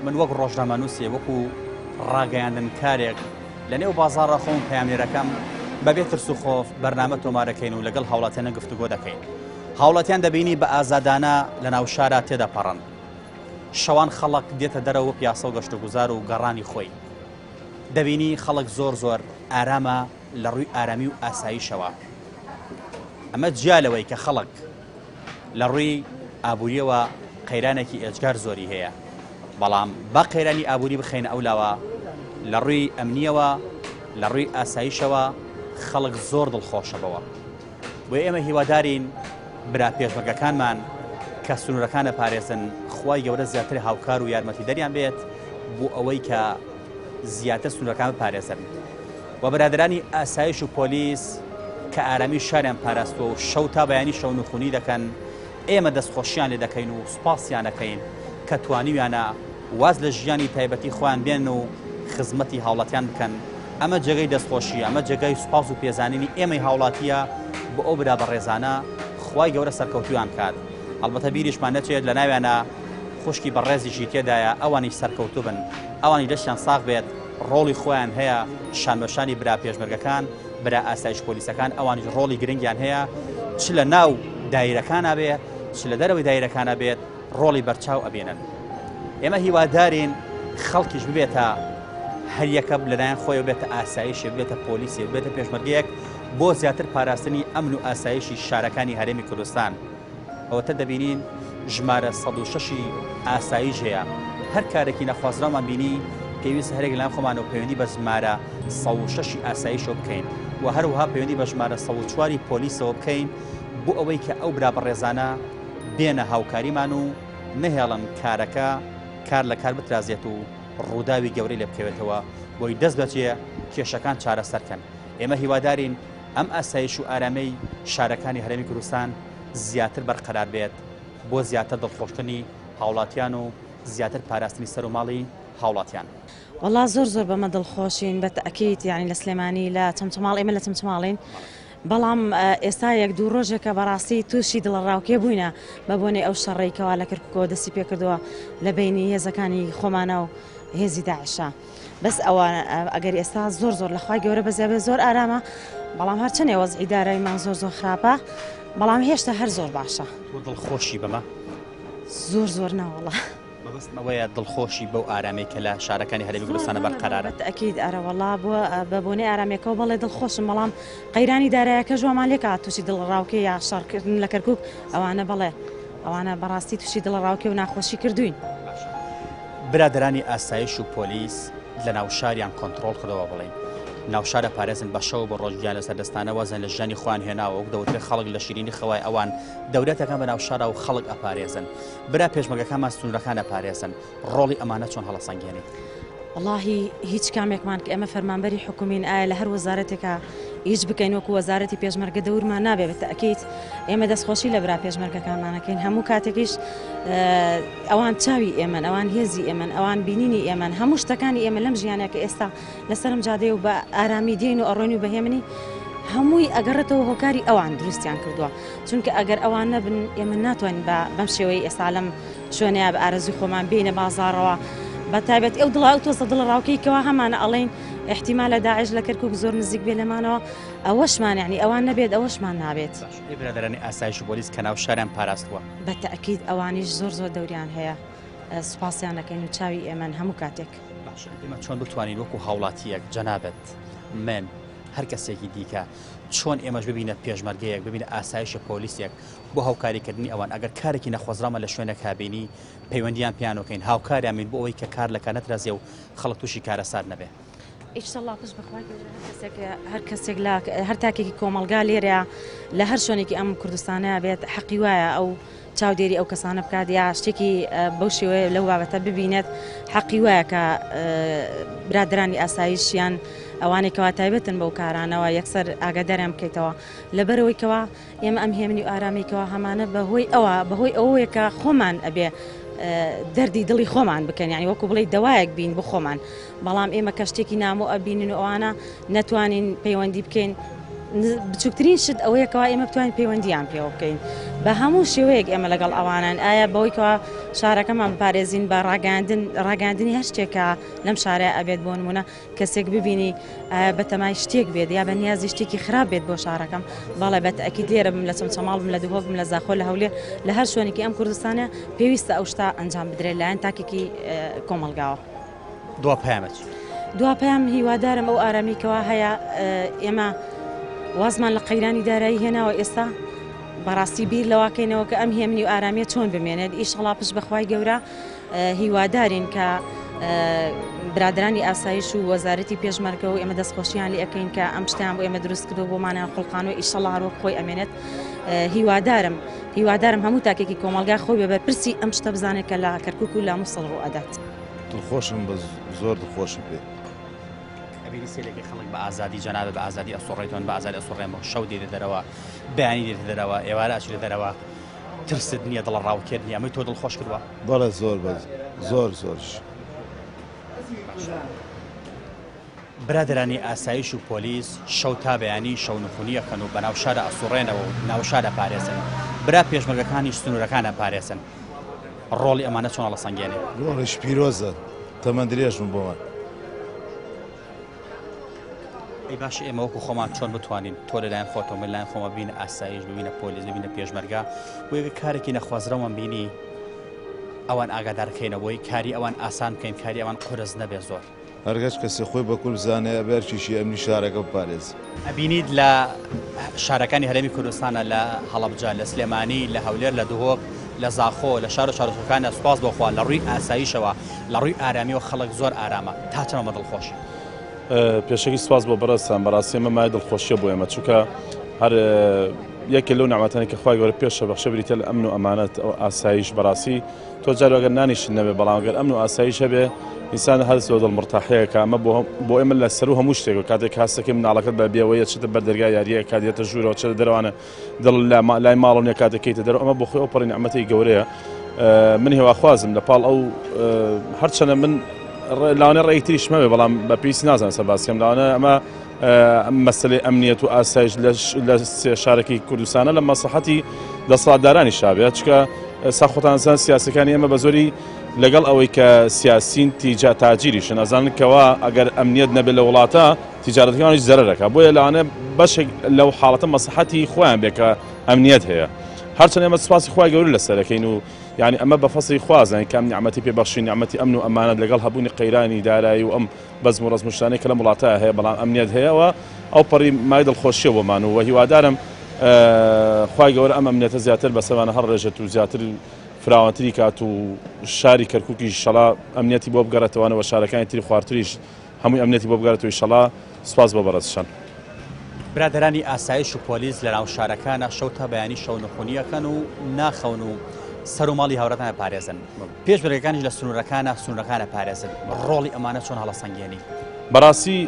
[SPEAKER 1] من وەک ڕۆژنامەنووسێ وەکو ڕاگەیاندنکارێک لە نێو بازاڕە خۆم پەیامنێرەکەم بەبێ ترس و خۆف بەرنامە تۆمارەکەین و لەگەڵ هاوڵاتیانە گفتوگۆ دەکەین. هاوڵاتیان دەبینی بە ئازادانە لە ناو شارا تێدەپەڕن. شەوان خەڵک دێتە دەرەوە پیاسە و گەشتوگوزار و گەڕانی خۆی. دەبینی خەڵک زۆر زۆر ئارامە لە ڕووی ئارامی و ئاسایشەوە. ئەمە جیا لەوەی کە خەڵک لە ڕووی ئابووریەوە قەیرانێکی ئێجگار زۆری هەیە، بەڵام با قەیرانی ئابووری بخەینە ئەو لاوە، لە ڕووی ئەمنیەوە، لە ڕووی ئاسایشەوە خەڵک زۆر دڵخۆشە بەوە. بۆیە ئێمە هیوادارین برا پێشمەرگەکانمان کە سنوورەکان ئەپارێزن خوای گەورە زیاتر هاوکار و یارمەتیدەریان بێت بۆ ئەوەی کە زیاتر سنوورەکان بپارێزن و برادرانی ئاسایش و پۆلیس کە ئارامی شاریان پاراستووە و شەو تا بەیانی شەونخونی دەکەن ئێمە دەستخۆشیان لێ دەکەین و سوپاسیان ئەکەین کە توانیویانە واز لە ژیانی تایبەتی خۆیان بێنن و خزمەتی هاوڵاتیان بکەن، ئەمە جێگەی دەستخۆشییە، ئەمە جێگای سوپاس و پێزانینی ئێمەی هاوڵاتییە بۆ ئەو برا بەڕێزانە، خوای گەورە سەرکەوتوویان بکات. ئەڵبەتە بیریشمان نەچێت لە ناویانا خوشکی بەڕێزیشی تێدایە، ئەوانیش سەرکەوتوو بن، ئەوانیش لەشیان ساغ بێت، ڕۆڵی خۆیان هەیە شانبەشانی برا پێشمەرگەکان، برا ئاسایش پۆلیسەکان ئەوانیش ڕۆڵی گرنگیان هەیە چ لە ناو دایرەکانا بێ چ لە دەرەوەی دایرەکانا بێت ڕۆڵی بەرچاو ئەبینن. ئێمە هیوادارین خەڵکیش ببێتە هەریەکە لەلایەن خۆیەوە بێتە ئاسایشێ بێتە پۆلیسێ بێتە پێشمەرگەیەک بۆ زیاتر پاراستنی ئەمن و ئاسایشی شارەکانی هەرێمی کوردستان. ئەوەتە دەبینین ژمارە 106 ئاسایش هەیە هەر کارێکی نەخوازراومان بینی پێویست هەرێک لەلایەن خۆمانەوە پەیوەندی بە ژمارە 106 ئاسایشەوە بکەین و هەروەها پەیوەندی بە ژمارە 104 پۆلیسەوە بکەین بۆ ئەوەی کە ئەو برا بەڕێزانە بێنە هاوکاریمان و نەهێڵن کارەکە کار لە کار بترازێت و ڕووداوی گەورەی لێ بکەوێتەوە بۆی دەست بەجێ کێشەکان چارەسەر کەن. ئێمە هیوادارین ئەم ئاسایش و ئارامەی شارەکانی هەرێمی کوردستان زیاتر بەرقەرار بێت بۆ زیاتر دڵخۆشکردنی هاوڵاتیان و زیاتر پاراستنی سەر و ماڵی هاوڵاتیان.
[SPEAKER 8] وەڵا زۆر زۆر بەمە دڵخۆشین بە تەئکید یانی لە سلێمانی لە چەمچەماڵ ئێمە لە چەمچەماڵین بەڵام ئێستا یەک دوو ڕۆژێکە بەڕاستی تووشی دڵەڕاوکێ بووینە بە بۆنەی ئەو شەڕەی کەوا لە کەرکوکەوە دەستی پێکردووە لە بینی هێزەکانی خۆمانە و هێزی داعشە بەس ئەوە ئەگەر ئێستا زۆر زۆر لە خوای گەورە بەزیابێ زۆر ئارامە بەڵام هەرچەنێ وەزعی داراییمان زۆر زۆر خراپە بەڵام هێشتا هەر زۆر باشە.
[SPEAKER 1] تۆ دڵخۆشی بەمە؟
[SPEAKER 8] زۆر زۆر ناوەڵا.
[SPEAKER 1] مەبەستم ئەوەیە دڵخۆشی بەو ئارامەی کە لە شارەکانی هەرێمی کوردستانە بەرقەرارە.
[SPEAKER 8] تەئکید ئەرە وەڵا بۆ بە بۆنەی ئارامیەکەوە بەڵێ دڵخۆشم بەڵام قەیرانی دارایەکەش وامان لێکات تووشی دڵەڕاوکێ یا شەڕکردن لە کەرکوک ئەوانە بەڵێ ئەوانە بەڕاستی تووشی دڵەڕاوکێ و ناخۆشی کردوین.
[SPEAKER 1] باشە برادەرانی ئاسایش و پۆلیس لە ناوشاریان کۆنتڕۆڵ کردەوە بڵین ناوشارە پارێزن بە شەو بە ڕۆژ گیان لەسەر دەستانە وازیان لە ژیانی خۆیان هێناوە وەک دەوترێ خەڵک لە شیرینی خەوای ئەوان دەورەتەکان بە ناوشارا و خەڵک ئەپارێزن برا پێشمەرگەکانمان سنوورەکان ئەپارێزن، ڕۆڵی ئەمانە چۆن هەڵەسەنگێنی؟
[SPEAKER 8] وەڵاهی هیچ کامێکمان کە ئێمە فەرمانبەری حکومین ئایا لە هەر وەزارەتێکا ئیش بکەین وەکو وەزارەتی پێشمەرگە دەورمان نابێ بە تەئکید ئێمە دەستخۆشی لە برا پێشمەرگەکانمان ئەکەین هەموو کاتێکیش ئەوان چاوی ئێمەن ئەوان هێزی ئێمەن ئەوان بینینی ئێمەن هەموو شتەکانی ئێمە لەم ژیانە کە ئێستا لەسەرم جادەیە و بە ئارامی دێین و ئەڕۆین و بە هێمنی هەمووی ئەگەڕێتەوە هۆکاری ئەوان دروستیان کردووە چونکە ئەگەر ئەوان نەبن ئێمە ناتوانین بە بەم شێوەی ئێستا لەم شوێنەیە بە ئارەزوی خۆمان بێینە بازاڕەوە بە تایبەت ئەو دڵا ئەو تۆزە دڵە ڕاوکەی کەوا هەمانە ئەڵێین احتیمالە داعش لە کەرکک زۆر نزیک بێ لەمانەوە ئەوەشمان یعنی ئەوان نەبێت ئەوەشمان نابێت.
[SPEAKER 1] ئەی برادەرانی ئاسایش و پۆلیس کە ناو شاریان پاراستووە؟
[SPEAKER 8] بە تەئکید ئەوانیش زۆر زۆر دەوریان هەیە سوپاسیان دەکەین و چاوی ئێمەن هەموو کاتێک.
[SPEAKER 1] باشە ئێمە چۆن بتوانین وەکو هاوڵاتییەک جەنابت من هەر کەسێکی دیکە چۆن ئێمەش ببینە پێشمەرگەیەک، ببینە ئاسایشێک، پۆلیسێک بۆ هاوکاریکردنی ئەوان، ئەگەر کارێکی نەخوازراومان لە شوێنێکا بینی پەیوەندییان پێیان بکەین، هاوکاریان بین بۆ ئەوەی کە کار لە کار نەترازێ و خەڵک تووشی کارەسات نەبێ.
[SPEAKER 8] ئیشەڵا پشت بە خوای گەورە هەر کەسێک هەر کەسێک لە هەر تاکێکی کۆمەڵگا لێرەیە لە هەر شوێنێکی ئەم کوردستانەیە بێت حەقی وایە ئەو چاودێری ئەو کەسانە بکات یا شتێکی بەو شێوەیە لەو بابەتە ببینێت حەقی وایە کە برادرانی ئاسایشیان ئەوانەی کەوا تایبەتن بەو کارانەوە یەکسەر ئاگاداریان بکەیتەوە لەبەرەوەی کەوا ئێمە ئەم هێمنی و ئارامی کەوا هەمانە بەهۆی ئەوە بەهۆی ئەوەیە کە خۆمان ئەبێ دەردی دڵی خۆمان بکەن یعنی وەکو بڵێ دەوایەک بین بۆ خۆمان بەڵام ئێمە کە شتێکی نامۆ ئەبینن و ئەوانە نەتوانین پەیوەندی بکەین بچووکترین شت ئەوەیە کەوا ئێمە بتوانین پەیوەندیان پێوە بکەین بە هەموو شێوەیەک ئێمە لەگەڵ ئەوانن ئایا بەوەی کەوا شارەکەمان بپارێزین بە ڕاگەاندن ڕاگەاندنی هەر شتێکە لەم شارە ئەبێت بۆ نمونە کەسێک ببینی ئایا بەتەمای شتێک بێت یا بە نیازی شتێکی خراپ بێت بۆ شارەکەم بەڵێ بە تەئکید لێرە بم لە چەمچەماڵ بم لە دهۆک بم لە زاخۆ لە هەولێر لە هەر شوێنێکی ئەم کوردستانە پێویستە ئەو شتە ئەنجام بدرێت لایەن تاکێکی کۆمەڵگاوە.
[SPEAKER 1] دوا پەیامت چیە؟
[SPEAKER 8] دوا پەیام هیوادارم ئەو ئارامی کەوا هەیە ئێمە وازمان لە قەیرانی دارایی هێناوە ئێستا بەڕاستی بیر لەواکەینەوە کە ئەم هێمنی و ئارامیە چۆن بمێنێت ئیشەڵا پشت بەخوای گەورە هیوادارین کە برادرانی ئاسایش و وەزارەتی پێشمەرگە و ئێمە دەستخۆشیان لێ ئەەکەین کە ئەم شتیان بۆ ئێمە دروست کردو بۆمانیان خوڵقان و ئیشەڵا هەروەک خۆی ئەمێنێت هیوادارم هیوادارم هەموو تاکێکی کۆمەڵگا خۆی بە بەرپرسی ئەم شتە بزانێت کە لە کەرکک و لە موسڵ ڕوو ئەدات.
[SPEAKER 9] دڵخۆشم بە زۆر دڵخۆشم پێ.
[SPEAKER 1] ئەبینی سێلێکی خەڵک بە ئازادی جەنابت بە ئازادی ئەسوڕێتەوە بە ئازادی ئەسوڕێمەوە شەو دێتە دەرەوە بەیانی دێتە دەرەوە ئێوارە ئەچێتە دەرەوە ترست نییە دڵە ڕاوکێت نییە ئەمەی تۆ دڵخۆش کردووە؟
[SPEAKER 9] بەڵێ زۆر بە زۆر زۆرش.
[SPEAKER 1] برادەرانی ئاسایش و پۆلیس شەو تا بەیانی شەونخونی ئەکەن و بەناو شارا ئەسوڕێنەوە و ناو شار ئەپارێزن، برا پێشمەرگەکانیش سنوورەکان ئەپارێزن، ڕۆڵی ئەمانە چۆن هەڵەسەنگێنی؟
[SPEAKER 9] ڕۆڵیش پیرۆزە تەمەن درێژ بن بۆمان.
[SPEAKER 1] ئەی باشە ئێمە وەکو خۆمان چۆن بتوانین تۆ لەلایەن خۆتەوە من لایەن خۆمە ببینە ئاسایش ببینە پۆلیس ببینە پێشمەرگە بۆ یەکە کارێکی نەخوازراومان بینی ئەوان ئاگادار کەینەوە بۆی کاری ئەوان ئاسان بکەین کاری ئەوان قورس نەبێ زۆر.
[SPEAKER 9] هەرگەز کەسێ خۆی بە کورد بزانێ ئەبێ ئەرکیشی ئەمنی شارەکە بپارێزێ.
[SPEAKER 1] ئەبینیت لە شارەکانی هەرێمی کوردستانە لە هەڵەبجە لە سلێمانی لە هەولێر لە دهۆک لە زاخۆ لە شار و شارۆچکەکانە سوپاس بۆ خوا لە ڕووی ئاسایشەوە لە ڕووی ئارامیەوە خەڵک زۆر ئارامە تا چەند بە دڵخۆشی؟
[SPEAKER 10] پێشەکی سوپاس بۆ بەڕێزتان بەڕاستی ئەمە مایەی دڵخۆشیە بۆ ئێمە چونکە هەر یەکێ لەو نەعمەتانەی کە خوای گەورە پێشە بەخشە بریتیە لە ئەمن و ئەمانەت ئەو ئاسایش بەڕاستی تۆ جار ئەگەر نانیشت نەبێ بەڵام گەر ئەمن و ئاسایش هەبێ ئینسان هەست بە دڵمرتاحەیەکە ئەمە بۆ بۆ ئێمە لە سەرو هەموو شتێک کاتێک هەستەکەی مناڵەکەت بە بێوەیە چێتە بەر دەرگای یاریە کات دێتە ژوورەوە چێتە دەرەوانە دڵ لای ماڵەوە نیە کاتێک کەیتە دەرەوە ئەمە بۆ خۆی ئەو پەڕی نعمەتەی گەورەیە من هیواخوازم لە پاڵ ئەو هەرچەنە من لاوانە ڕێی تریش مەبێ بەڵام بە پێویست نازانم سەر باسکەم لاوانە ئەمە مەسلەی ئەمنیەت و ئاسایش لە سێ شارەکی کوردستانە لە مەسلحەتی دەسەڵاتدارانی شابێت چکە سا خۆتانزان سیاسەکانی ئێمە بە زۆری لەگەڵ ئەوەی کە سیاسین تیجا تاجیریشن ئەزانن کەوا ئەگەر ئەمنیەت نەبێت لە وڵاتە تیجارەتەکانیش زەرەرەکە بۆیە لەوانەیە بەشێک لەو حاڵەتە مەسلحەتی خۆیان بێ کە ئەمنیەت هەیە هەرچەند ئێمە سوپاسی خوای گەورە لەسەرەکەین و یعنی ئەمە بە فەزڵی خوا زانین کە ئەم نیعمەتی پێ بەخشین نیعمەتی ئەمن و ئەمانەت لەگەڵ هەبوونی قەیرانی دارایی و ئەم بەزم و ڕەزم و شتانەی کە لەم وڵاتە هەیە بەڵام ئەمنیەت هەیە و ئەو پەڕی مای دڵخۆشیە بۆمان و هیوادارم خوای گەورە ئەم ئەمنیەتە زیاتر بەسەرمانە هەڵڕێژێت و زیاتر فراوانتری کات و شاری کەرکووکیش شەڵا ئەمنیەتی بۆ بگەڕێتەوانەوە شارەکانی تری خوارتریش هەمووی ئەمنیەتی بۆ بگەڕێتەوە ئیشەڵا سوپاس بۆ بەڕێزشان.
[SPEAKER 1] برادەرانی ئاسایش و پۆلیس لە ناو شارەکانا شەو تا بەیانی شەونخونی ئەکەن و ناخەون و سەر و ماڵی هاوراتان ئەپارێزن پێشمەرگەکانیش لە سنوورەکانا سنوورەکان ئەپارێزن ڕۆڵی ئەمانە چۆن هەڵەسەنگێنی؟
[SPEAKER 10] بەڕاستی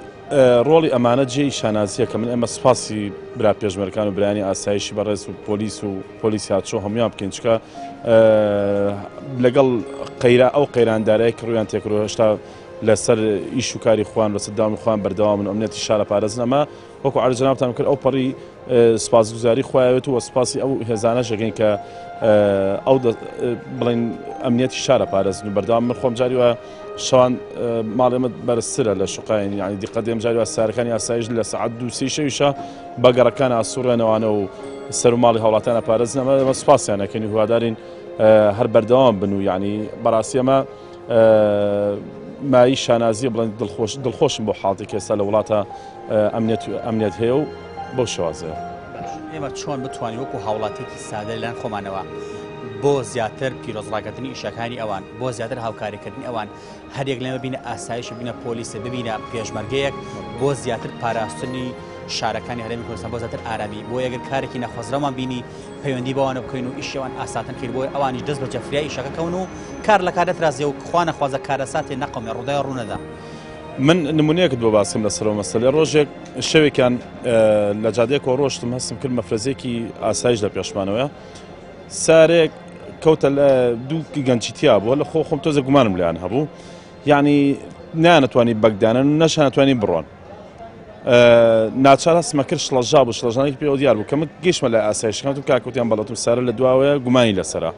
[SPEAKER 10] ڕۆڵی ئەمانە جێی شانازیە کە من ئێمە سوپاسی برا پێشمەرگان و برایانی ئاسایشی بەڕێز و پۆلیس و پۆلیس هاتچۆ هەمویان بکەین چکە لەگەڵ قەیرا ئەو قەیراندارای کە ڕویان تێکرد هێشتا لەسەر ئیش و کاری خۆیان لەسەر داومی خۆیان بەردەوامن و ئەمنیەتی شارە پارێزن ئەمە وەکو عەرز جەنابتان کرد ئەو پەڕی سپاسگوزاری خۆیاوێت و سپاسی ئەو هێزانەش دەکەین کە ئەو بڵێن ئەمنیەتی شارە پارێزن و بەردەوام من خۆم جاری وایە شەوان ماڵ ئێمە بەرزترە لە شوقاین یعنی دیقەت دێم جاری وایە سارەکانی ئاسایش لە سەعات دوو سێی شەویشە بە گەڕەکان ئاسوڕێنەوانە و سەر و ماڵی هاوڵاتیان ئەپارێزن ئەمە ئێمە سپاسیان ئەکەین و هیوادارین هەر بەردەوام بن و یعنی بەڕاستی ئەمە مایەی شانازیە بڵێن دڵخۆش دڵخۆشم بۆ حاڵەتی کە ئێستا لە وڵاتە ئەمنیەت ئەمنیەت هەیە و بەو شێوازەیە.
[SPEAKER 1] ئێمە چۆن بتوانین وەکو هاوڵاتیەکی سادە لەلایەن خۆمانەوە بۆ زیاتر پیرۆز ڕاگرتنی ئیشەکانی ئەوان بۆ زیاتر هاوکاریکردنی ئەوان هەریەک لەمە بینە ئاسایش بینە پۆلیسە ببینە پێشمەرگەیەک بۆ زیاتر پاراستنی شارەکانی هەرێمی کوردستان بۆ زیاتر ئارامی بۆ ئەگەر کارێکی نەخوازراومان بینی پەیوەندی بەوانە بکەین و ئیشی ئەوان ئاساتن کەین بۆیە ئەوانیش دەست بە جەفریای ئیشەکە کەون و کار لە کار نەترازێ و خوا نەخوازە کارەساتێ نەقەومێ ڕووداوێ ڕوو نەدا.
[SPEAKER 10] من نمونەیەکت بۆ باسکەم لەسەر ئەو مەسەلەیە ڕۆژێک شەوێکیان لە جادەیەکەوە ڕۆشتم هەستم کرد مەفرەزێکی ئاسایش لە پێشمانەوەیە سارێک کەوتە لە دوو گەنجی تیا بووە لە خۆ خۆم تۆزە گومانم لێیان هەبوو یعنی نانەتوانی بەگدانن نەشانەتوانی بڕۆن ناچار هەستمە کرد شڵەژا بوو شڵەژانێکی پێوە دیار بوو کە من گەیشتمە لای ئاسایشەکان وتم کاکە وتیان بەڵێ وتم سارە لە دواوەیە گومانی لەسەرە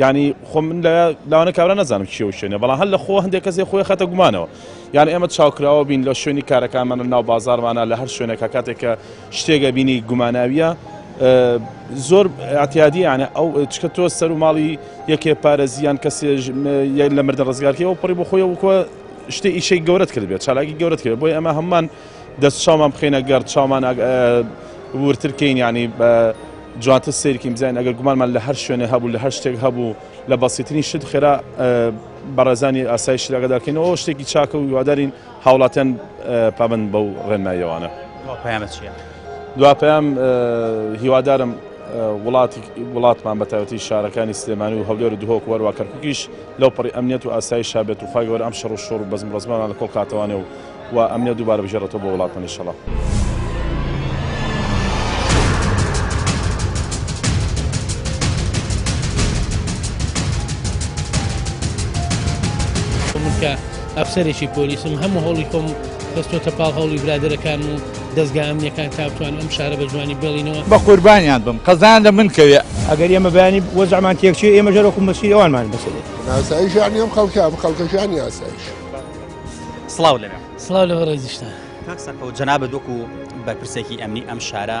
[SPEAKER 10] یعنی خۆ من لە لاوانە کابرا نەزانم کێ و شوێنە بەڵام هەر لە خۆ هەندێک کەسێ خۆی خەتە گومانەوە یعنی ئێمە چاوکراوە بین لە شوێنی کارەکانمان لە ناو بازارمانە لە هەر شوێنێکە کاتێک کە شتێکە بینی گوماناویە زۆر اعتیادی یانە ئەو چکە تۆ سەر و ماڵی یەکێ پارەزیان کەسێ لە مردن ڕزگارکەەوە پڕی بۆ خۆی وکوە شتێ ئیشەی گەورەت کرد بێت چالاکی گەورەت کرد بۆی ئەمە هەمومان دەست چاومان بخەینە گەڕ چاومان ورتر کەین یعنی جوانتر سیرکەین بزانین ئەگەر گومانمان لە هەر شوێنێ هەبوو لە هەر شتێک هەبوو لە بەسیترین شت خێرا بەڕێزانی ئاسایش ئاگادارکەینەوە شتێکی چاکە و هیوادارین هاوڵاتیان پابەند بەو ڕێنماییەوانە.
[SPEAKER 1] دوا پەیامت چییە؟
[SPEAKER 10] دوا پەیام هیوادارم وڵاتی وڵاتمان بە تایبەتی شارەکانی سلێمانی و هەولێر و دهۆک و هەروە کەرکووکیش لەو پەڕی ئەمنیەت و ئاسایشا بێت و خوای گەورە ئەم شەڕ و شۆڕ و بەزم ڕەزمانمان لە کۆڵ کاتەوانێ و و ئەمنیەت دووبارە بگێڕێتەوە بۆ وڵاتمان ئیشەڵا.
[SPEAKER 2] من کە ئەفسەرێکی پۆلیسم هەموو هەوڵی خۆم خستۆتە پاڵ هەوڵی برادەرەکان و دەزگا ئەمنیەکان تا بتوانم ئەم شارە بە جوانی بێڵینەوە.
[SPEAKER 3] بە قوربانیان بم قەزایان لە من کەوێ.
[SPEAKER 4] ئەگەر ئێمە بەیانی وەزعمان تێکچێ ئێمەش هەر وەکو مەسیر ئەوانمان بەسەر دێت.
[SPEAKER 5] ئاسایش یانی ئەم خەڵکە ئەم خەڵکەش یانی ئاسایش.
[SPEAKER 1] سڵاو لەوێ.
[SPEAKER 2] سڵاو لە بەڕێزیشتان.
[SPEAKER 1] کاک سەرکەوت جەنابت وەکو بەرپرسێکی ئەمنی ئەم شارە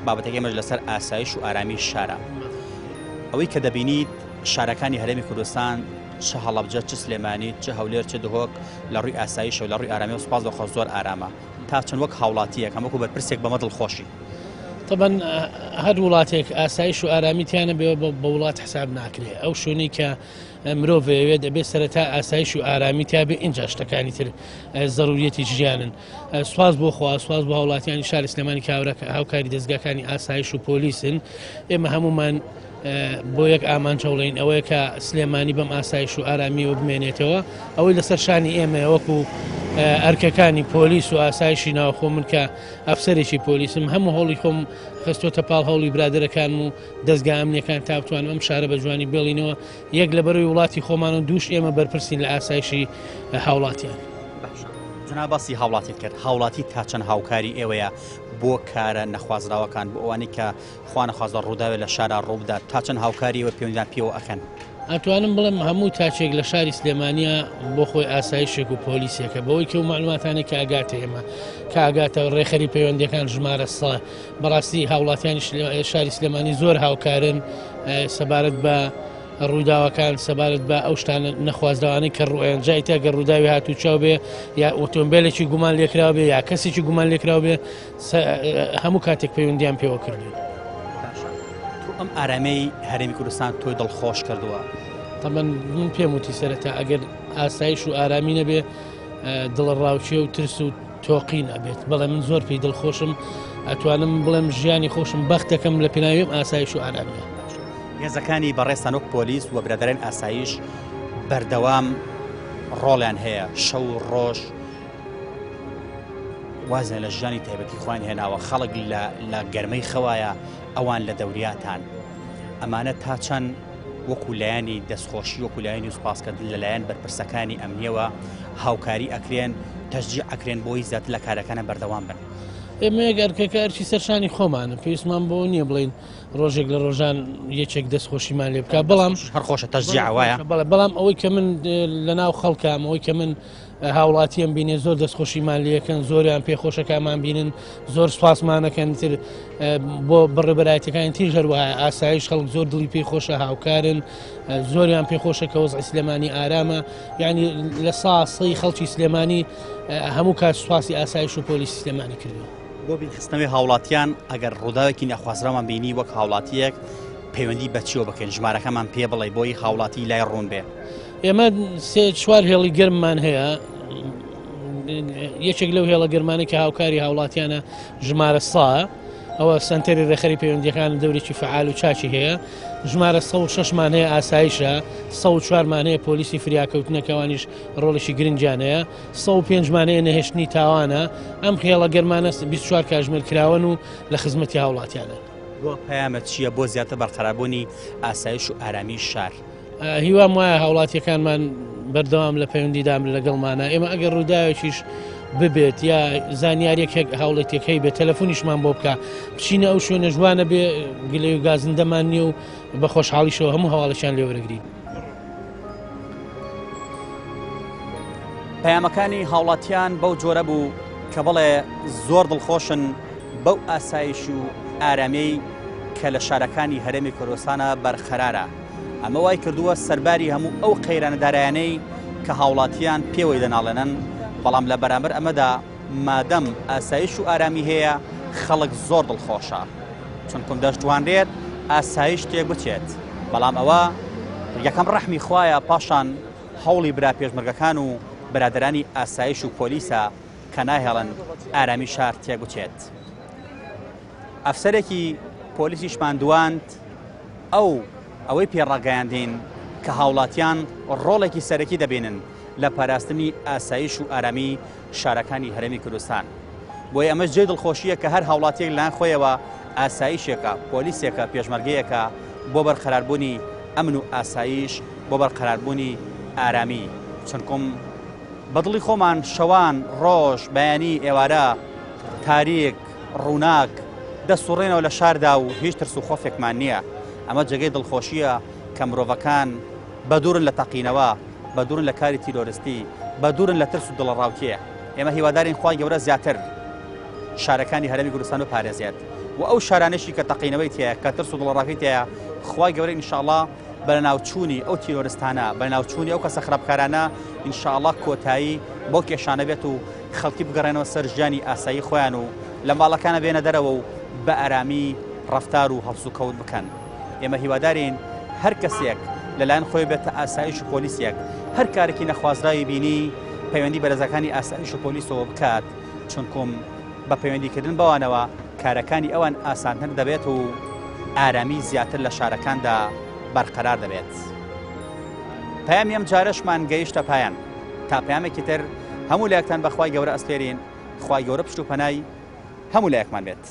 [SPEAKER 1] بابەتەکەی ئێمەش لەسەر ئاسایش و ئارامی شارە ئەوەی کە دەبینیت شارەکانی هەرێمی کوردستان چ هەڵەبجە چ سلێمانی چ هەولێر چ دهۆک لە ڕووی ئاسایشەوە لە ڕووی ئارامیەوە سوپاس بۆ خوا زۆر ئارامە تا چەند وەک هاوڵاتیەک هەم وەکو بەرپرسێک بەمە دڵخۆشی؟
[SPEAKER 2] تەبەن هەر وڵاتێک ئاسایش و ئارامی تیانە بێ بە وڵات حساب ناکرێ ئەو شوێنەی کە مرۆڤ ئەوێت دەبێت سەرەتا ئاسایش و ئارامی تیا بێ ئینجا شتەکانی تر زەروریەتی ژیانن سواز بۆ خوا سواز بۆ هاوڵاتیانی شاری سلێمانی کاورە هاوکاری دەستگاکانی ئاسایش و پۆلیسن ئێمە هەمومان بۆ یەک ئامانج هەوڵین ئەوەیە کە سلێمانی بەم ئاسایش و ئارامیەوە بمێنێتەوە ئەوەی لەسەر شانی ئێمە وەکو ئەرکەکانی پۆلیس و ئاسایشی ناوخۆ من کە ئەفسەرێکی پۆلیسم هەموو هەوڵی خۆم خستۆتە پاڵ هەوڵی برادەرەکانم و دەزگا ئەمنیەکان تا بتوانم ئەم شارە بە جوانی بێڵینەوە یەک لەبەرەوەی وڵاتی خۆمان و دووش ئێمە بەرپرسین لە ئاسایشی هاوڵاتیان.
[SPEAKER 1] باشە جەناب باسی هاوڵاتیت کرد هاوڵاتی تا چەند هاوکاری ئێوەیە بۆ کارە نەخوازراوەکان بۆ ئەوانەی کە خوا نەخوازە ڕووداوێ لە شارا ڕووبدات تا چەند هاوکاری ئێوە پەیوەندیان پێوە ئەکەن؟
[SPEAKER 2] ئەتوانم بڵێم هەموو تاکێک لە شاری سلێمانیا بۆ خۆی ئاسایشێک و پۆلیسێکە بەوەی کە و معلوماتانێک کە ئاگاتە ئێمە کە ئاگاتە ڕێخەری پەیوەندیەکان ژمارە سە بەڕاستی هاوڵاتیانی شاری سلێمانی زۆر هاوکارن سەبارەت بە ڕووداوەکان سەبارەت بە ئەو شتانە نەخوازراوانەی کە ڕوئەیان جا ئیتر گەر ڕووداوی هاتووچاو بێ یا ئۆتۆمبیلێکی گومان لێکراو بێ یا کەسێکی گومان لێکراو بێ هەموو کاتێک پەیوەندیان پێوە کردوون.
[SPEAKER 1] تۆ ئەم ئارامیەی هەرێمی کوردستان تۆی دڵخۆش کردووە؟
[SPEAKER 2] تەبەن من پێم وتی سەرەتا ئەگەر ئاسایش و ئارامی نەبێ دڵەڕاوکێ و ترس و تۆقین ئەبێت بەڵێ من زۆر پێی دڵخۆشم ئەتوانم بڵێم ژیانی خۆشم بەختەکەم لە پێناویم ئاسایش و ئارامیە.
[SPEAKER 1] هێزەکانی بەڕێزتان وەک پۆلیس و برادەران ئاسایش بەردەوام ڕۆڵیان هەیە شەو و ڕۆژ وازیان لە ژیانی تایبەتی خۆیان هێناوە خەڵک لە گەرمەی خەوایە ئەوان لە دەوریاتان ئەمانە تا چەند وەکو لایەنی دەستخۆشی وەکو لایەنی سوپاسکردن لەلایەن بەرپرسەکانی ئەمنیەوە هاوکاری ئەکرێن تەشجیع ئەکرێن بۆی زیاتر لە کارەکانە بەردەوام بن.
[SPEAKER 2] ئێمە یەک ئەرکەکە ئەرکی سەرشانی خۆمانە پێویستمان بۆ نییە بڵین ڕۆژێک لە ڕۆژان یەکێک دەست خۆشیمان لێ بکە بەڵام
[SPEAKER 1] هەر خۆشە تەشجیع وایە
[SPEAKER 2] بەڵێ بەڵام ئەوەی کە من لە ناو خەڵکام ئەوەی کە من هاوڵاتیان بینێ زۆر دەستخۆشیمان لەکەن زۆریان پێخۆشەکەمان بینن زۆر سوپاسمانەکەن تر بۆ بەڕێبەرایەتەکانی تیژ هەروە ئاسایش خەڵک زۆر دڵی پێی خۆشە هاوکارن زۆریان پێخۆشە کە وەزعی سلێمانی ئارامە یعنی لە ساسەی خەڵکی سلێمانی هەموو کات سوپاسی ئاسایش و پۆلیسی سلێمانی کردووە.
[SPEAKER 1] بۆ بیرخستنەوەی هاوڵاتیان ئەگەر ڕووداوێکی نەخوازراومان بینی وەک هاوڵاتیەک پەیوەندی بە چیەوە بکەین ژمارەکەمان پێ بڵێ بۆی هاوڵاتی لای ڕوون بێ.
[SPEAKER 2] ئێمە سێ چوار هێڵی گەرممان هەیە یەکێک لەو هێڵە گەرمانەی کە هاوکاری هاوڵاتیانە ژمارە سا ئەوە سنتەری ڕێخەری پەیوەندیەکان دەورێکی فعال و چاکی هەیە ژمارە 16مان هەیە ئاسایشە 1940مان هەیە پۆلیسی فریاکەوتنەکەوانیش ڕۆڵێکی گرنگیان هەیە 105مان هەیە نەهێشتنی تاوانە ئەم خێڵە گەرمانە 24 کاژمێر کراوەن و لە خزمەتی هاوڵاتیانە.
[SPEAKER 1] بۆ پەیامت چییە بۆ زیاتر بەرقەراربوونی ئاسایش و ئارامی شار؟
[SPEAKER 2] هیوام وایە هاوڵاتیەکانمان بەردەوام لە پەیوەندیدان لەگەڵمانە ئێمە ئەگەر ڕووداوێکیش ببێت یا زانیاریەک هاوڵێتێک هەی بێت تەلەفۆنیشمان بۆ بکە بچینە ئەو شوێنە ژوانە بێ گلەی و گازندەمان نییە و بە خۆشحاڵیشەوە هەموو هەواڵێکیان لێوەرەگرین.
[SPEAKER 1] پەیامەکانی هاوڵاتیان بەو جۆرە بوو کە بڵێ زۆر دڵخۆشن بەو ئاسایش و ئارامیەی کە لە شارەکانی هەرێمی کوردستانە بەرقەرارە. ئەمە وای کردووە سەرباری هەموو ئەو قەیرانە دارایانەی کە هاوڵاتیان پێوەی دەناڵێنن، بەڵام لە بەرامبەر ئەمەدا مادەم ئاسایش و ئارامی هەیە خەڵک زۆر دڵخۆشە چونکم دەشتوانرێت ئاسایش تێک بچێت بەڵام ئەوە یەکەم ڕەحمی خوایە پاشان هەوڵی برا پێشمەرگەکان و برادەرانی ئاسایش و پۆلیسە کە ناهێڵن ئارامی شار تێک بچێت. ئەفسەرێکی پۆلیسیشمان دواند ئەو ئەوەی پێ ڕاگەیاندین کە هاوڵاتیان ڕۆڵێکی سەرەکی دەبینن لە پاراستنی ئاسایش و ئارامی شارەکانی هەرێمی کوردستان. بۆیە ئەمەش جێی دڵخۆشییە کە هەر هاوڵاتیەک لەلایەن خۆیەوە ئاسایشێکە، پۆلیسێکە، پێشمەرگەیەکە بۆ بەرقەراربوونی ئەمن و ئاسایش، بۆ بەرقەراربوونی ئارامی. چونکم بە دڵی خۆمان شەوان، ڕۆژ، بەیانی، ئێوارە، تاریک، ڕووناک دەسوڕێنەوە لە شاردا و هیچ ترس و خۆفێکمان نییە. ئەمە جێگەی دڵخۆشییە کە مرۆڤەکان بەدوورن لە تەقینەوە، بەدوورن لە کاری تیرۆرستی، بەدوورن لە ترس و دڵەڕاوکێ. ئێمە هیوادارین خوای گەورە زیاتر شارەکانی هەرێمی کوردستان بپارێزێت و ئەو شارانەشی کە تەقینەوەی تێیە، کە ترس و دڵەڕاوکێی تێیە، خوای گەورە ئینشاڵڵا بە لەناوچوونی ئەو تیرۆرستانە، بە لەناوچوونی ئەو کەسە خراپکارانە ئینشاڵڵا کۆتایی بەو کێشانە بێت و خەڵکی بگەڕێنەوە سەر ژیانی ئاسایی خۆیان و لە ماڵەکانە بێنە دەرەوە و بە ئارامی ڕەفتار و هەڵسوکەوت بکەن. ئێمە هیوادارین هەر کەسێک لەلایەن خۆی بێتە ئاسایش و پۆلیسێک هەر کارێکی نەخوازراوی بینی پەیوەندی بەرزەکانی ئاسایش و پۆلیسەوە بکات چونکم بە پەیوەندیکردن بەوانەوە کارەکانی ئەوان ئاسانتر دەبێت و ئارامی زیاتر لە شارەکاندا بەرقەرار دەبێت. پەیامی ئەم جارەشمان گەیشتە پایان تا پەیامێکی تر هەموو لایەکتان بەخوای گەورە ئەسپێرین خوای گەورە پشت و پەنای هەموو لایەکمان بێت.